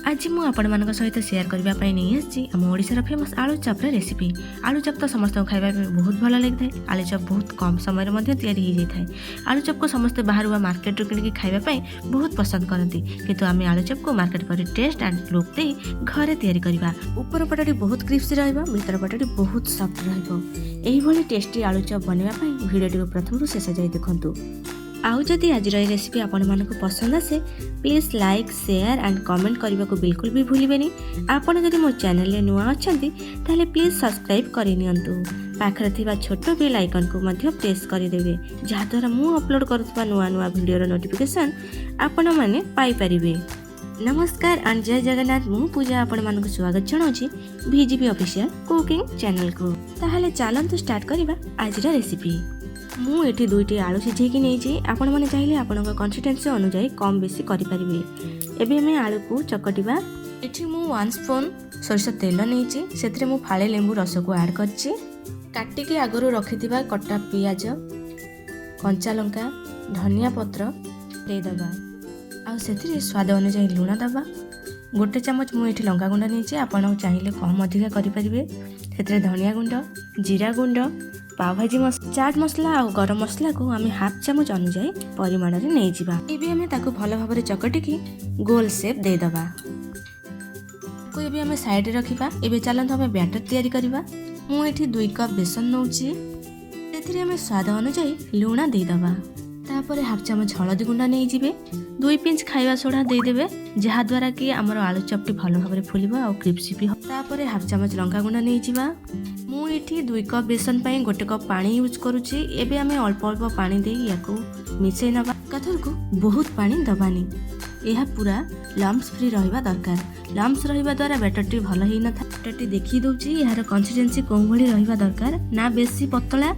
ଆଜି ମୁଁ ଆପଣମାନଙ୍କ ସହିତ ସେୟାର କରିବା ପାଇଁ ନେଇ ଆସିଛି ଆମ ଓଡ଼ିଶାର ଫେମସ୍ ଆଳୁ ଚପ୍ର ରେସିପି। ଆଳୁ ଚପ୍ ତ ସମସ୍ତଙ୍କୁ ଖାଇବା ପାଇଁ ବହୁତ ଭଲ ଲାଗିଥାଏ। ଆଳୁ ଚପ୍ ବହୁତ କମ୍ ସମୟରେ ମଧ୍ୟ ତିଆରି ହୋଇଯାଇଥାଏ। ଆଳୁ ଚପ୍କୁ ସମସ୍ତେ ବାହାରୁ ବା ମାର୍କେଟରୁ କିଣିକି ଖାଇବା ପାଇଁ ବହୁତ ପସନ୍ଦ କରନ୍ତି। କିନ୍ତୁ ଆମେ ଆଳୁ ଚପ୍କୁ ମାର୍କେଟ ପରି ଟେଷ୍ଟ ଆଣ୍ଡ ଲୁକ୍ ଦେଇ ଘରେ ତିଆରି କରିବା। ଉପର ପଟଟି ବହୁତ କ୍ରିସ୍ପି ରହିବ, ଭିତର ପଟଟି ବହୁତ ସଫ୍ଟ ରହିବ। ଏହିଭଳି ଟେଷ୍ଟି ଆଳୁ ଚପ୍ ବନେଇବା ପାଇଁ ଭିଡ଼ିଓଟିକୁ ପ୍ରଥମରୁ ଶେଷ ଯାଏ ଦେଖନ୍ତୁ। ଆଉ ଯଦି ଆଜିର ଏହି ରେସିପି ଆପଣମାନଙ୍କୁ ପସନ୍ଦ ଆସେ, please like, share and comment କରିବାକୁ ବିଲକୁଲ ବି ଭୁଲିବେନି। ଆପଣ ଯଦି ମୋ ଚ୍ୟାନେଲରେ ନୂଆ ଅଛନ୍ତି, ତାହେଲେ ପ୍ଲିଜ୍ ସବସ୍କ୍ରାଇବ୍ କରିନିଅନ୍ତୁ। ପାଖରେ ଥିବା ଛୋଟ ବେଲ୍ ଆଇକନ୍କୁ ମଧ୍ୟ ପ୍ରେସ୍ କରିଦେବେ, ଯାହାଦ୍ୱାରା ମୁଁ ଅପଲୋଡ଼ କରୁଥିବା ନୂଆ ନୂଆ ଭିଡ଼ିଓର ନୋଟିଫିକେସନ୍ ଆପଣମାନେ ପାଇପାରିବେ। ନମସ୍କାର ଆଣ୍ଡ ଜୟ ଜଗନ୍ନାଥ। ମୁଁ ପୂଜା ଆପଣମାନଙ୍କୁ ସ୍ୱାଗତ ଜଣାଉଛି ଭିଜିପି ଅଫିସିଆଲ କୁକିଂ ଚ୍ୟାନେଲକୁ। ତାହେଲେ ଚାଲନ୍ତୁ ଷ୍ଟାର୍ଟ କରିବା ଆଜିର ରେସିପି। ମୁଁ ଏଠି ଦୁଇଟି ଆଳୁ ସିଝେଇକି ନେଇଛି। ଆପଣମାନେ ଚାହିଁଲେ ଆପଣଙ୍କ କନସିଷ୍ଟେନ୍ସି ଅନୁଯାୟୀ କମ୍ ବେଶୀ କରିପାରିବେ। ଏବେ ଆମେ ଆଳୁକୁ ଚକଟିବା। ଏଠି ମୁଁ 1 ସ୍ପୁନ୍ ସୋରିଷ ତେଲ ନେଇଛି। ସେଥିରେ ମୁଁ ଫାଳେ ଲେମ୍ବୁ ରସକୁ ଆଡ଼୍ କରିଛି। କାଟିକି ଆଗରୁ ରଖିଥିବା କଟା ପିଆଜ, କଞ୍ଚା ଲଙ୍କା, ଧନିଆ ପତ୍ର ଦେଇଦେବା। ଆଉ ସେଥିରେ ସ୍ୱାଦ ଅନୁଯାୟୀ ଲୁଣ ଦେବା। 1 ଚାମଚ ମୁଁ ଏଠି ଲଙ୍କା ଗୁଣ୍ଡ ନେଇଛି। ଆପଣ ଚାହିଁଲେ କମ୍ ଅଧିକା କରିପାରିବେ। ସେଥିରେ ଧନିଆ ଗୁଣ୍ଡ, ଜିରା ଗୁଣ୍ଡ, ପାଓଭାଜି ମସଲା, ଚାଟ୍ ମସଲା ଆଉ ଗରମ ମସଲାକୁ ଆମେ ହାଫ୍ ଚାମଚ ଅନୁଯାୟୀ ପରିମାଣରେ ନେଇଯିବା। ଏବେ ଆମେ ତାକୁ ଭଲ ଭାବରେ ଚକଟିକି ଗୋଲ ସେପ୍ ଦେଇଦେବା। ତାକୁ ଏବେ ଆମେ ସାଇଡ଼ରେ ରଖିବା। ଏବେ ଚାଲନ୍ତୁ ଆମେ ବ୍ୟାଟର ତିଆରି କରିବା। ମୁଁ ଏଠି 2 କପ୍ ବେସନ ନେଉଛି। ସେଥିରେ ଆମେ ସ୍ୱାଦ ଅନୁଯାୟୀ ଲୁଣ ଦେଇଦେବା। ତାପରେ ହାଫ୍ ଚାମଚ ହଳଦୀ ଗୁଣ୍ଡ ନେଇଯିବେ। 2 ପିଞ୍ଚ ଖାଇବା ସୋଢ଼ା ଦେଇଦେବେ, ଯାହାଦ୍ୱାରା କି ଆମର ଆଳୁ ଚପ୍ଟି ଭଲ ଭାବରେ ଫୁଲିବ ଆଉ କ୍ରିସ୍ପି ବି ହେବ। ତାପରେ ହାଫ୍ ଚାମଚ ଲଙ୍କା ଗୁଣ୍ଡ ନେଇଯିବା। ମୁଁ ଏଠି 2 କପ୍ ବେସନ ପାଇଁ 1 କପ୍ ପାଣି ୟୁଜ୍ କରୁଛି। ଏବେ ଆମେ ଅଳ୍ପ ଅଳ୍ପ ପାଣି ଦେଇ ୟାକୁ ମିଶାଇ ନେବା। ଏକାଥରକୁ ବହୁତ ପାଣି ଦେବାନି। ଏହା ପୁରା ଲମ୍ପସ୍ ଫ୍ରି ରହିବା ଦରକାର। ଲମ୍ପସ୍ ରହିବା ଦ୍ୱାରା ବ୍ୟାଟରଟି ଭଲ ହେଇନଥାଏ। ବ୍ୟାଟରଟି ଦେଖି ଦେଉଛି ଏହାର କନସିଷ୍ଟେନ୍ସି କେଉଁ ଭଳି ରହିବା ଦରକାର। ନା ବେଶୀ ପତଳା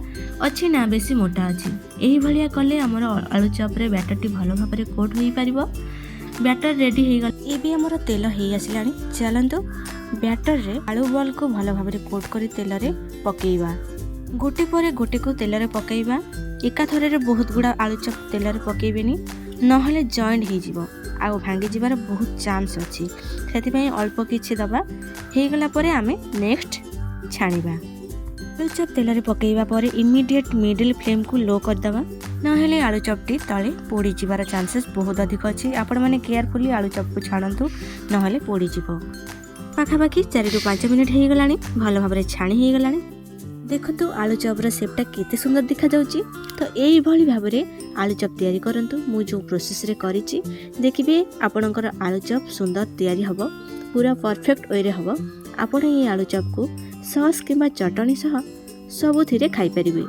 ଅଛି, ନା ବେଶୀ ମୋଟା ଅଛି। ଏହିଭଳିଆ କଲେ ଆମର ଆଳୁ ଚପ୍ରେ ବ୍ୟାଟରଟି ଭଲ ଭାବରେ କୋଟ୍ ହୋଇପାରିବ। ବ୍ୟାଟର ରେଡ଼ି ହେଇଗଲା। ଏବେ ଆମର ତେଲ ହେଇ ଆସିଲାଣି। ଚାଲନ୍ତୁ ବ୍ୟାଟରରେ ଆଳୁ ବଲ୍କୁ ଭଲ ଭାବରେ କୋଟ୍ କରି ତେଲରେ ପକାଇବା। ଗୋଟେ ପରେ ଗୋଟେକୁ ତେଲରେ ପକାଇବା। ଏକାଥରରେ ବହୁତ ଗୁଡ଼ା ଆଳୁ ଚପ୍ ତେଲରେ ପକାଇବେନି, ନହେଲେ ଜଏଣ୍ଟ ହେଇଯିବ ଆଉ ଭାଙ୍ଗିଯିବାର ବହୁତ ଚାନ୍ସ ଅଛି। ସେଥିପାଇଁ ଅଳ୍ପ କିଛି ଦେବା। ହେଇଗଲା ପରେ ଆମେ ନେକ୍ସଟ ଛାଣିବା। ଆଳୁ ଚପ୍ ତେଲରେ ପକାଇବା ପରେ ଇମିଡ଼ିଏଟ୍ ମିଡ଼ିଲ୍ ଫ୍ଲେମ୍କୁ ଲୋ କରିଦେବା, ନହେଲେ ଆଳୁ ଚପ୍ଟି ତଳେ ପୋଡ଼ିଯିବାର ଚାନ୍ସେସ୍ ବହୁତ ଅଧିକ ଅଛି। ଆପଣମାନେ କେୟାରଫୁଲି ଆଳୁ ଚପ୍କୁ ଛାଣନ୍ତୁ, ନହେଲେ ପୋଡ଼ିଯିବ। ପାଖାପାଖି 4ରୁ 5 ମିନିଟ୍ ହେଇଗଲାଣି। ଭଲ ଭାବରେ ଛାଣି ହେଇଗଲାଣି। ଦେଖନ୍ତୁ, ଆଳୁ ଚପ୍ର ସେପ୍ଟା କେତେ ସୁନ୍ଦର ଦେଖାଯାଉଛି। ତ ଏଇଭଳି ଭାବରେ ଆଳୁ ଚପ୍ ତିଆରି କରନ୍ତୁ, ମୁଁ ଯେଉଁ ପ୍ରୋସେସ୍ରେ କରିଛି। ଦେଖିବେ, ଆପଣଙ୍କର ଆଳୁ ଚପ୍ ସୁନ୍ଦର ତିଆରି ହେବ, ପୁରା ପରଫେକ୍ଟ ୱେରେ ହେବ। ଆପଣ ଏଇ ଆଳୁ ଚପ୍କୁ ସସ୍ କିମ୍ବା ଚଟଣି ସହ ସବୁଥିରେ ଖାଇପାରିବେ,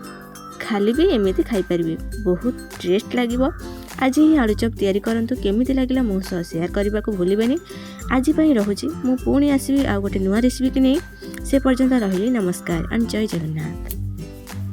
ଖାଲି ବି ଏମିତି ଖାଇପାରିବେ। ବହୁତ ଟେଷ୍ଟ ଲାଗିବ। ଆଜି ହିଁ ଆଳୁ ଚପ୍ ତିଆରି କରନ୍ତୁ। କେମିତି ଲାଗିଲା ମୋ ସହ ସେୟାର କରିବାକୁ ଭୁଲିବେନି। ଆଜି ପାଇଁ ରହୁଛି। ମୁଁ ପୁଣି ଆସିବି ଆଉ ଗୋଟେ ନୂଆ ରେସିପିକି ନେଇ। ସେ ପର୍ଯ୍ୟନ୍ତ ରହିଲି। ନମସ୍କାର ଆଣ୍ଡ ଜୟ ଜଗନ୍ନାଥ।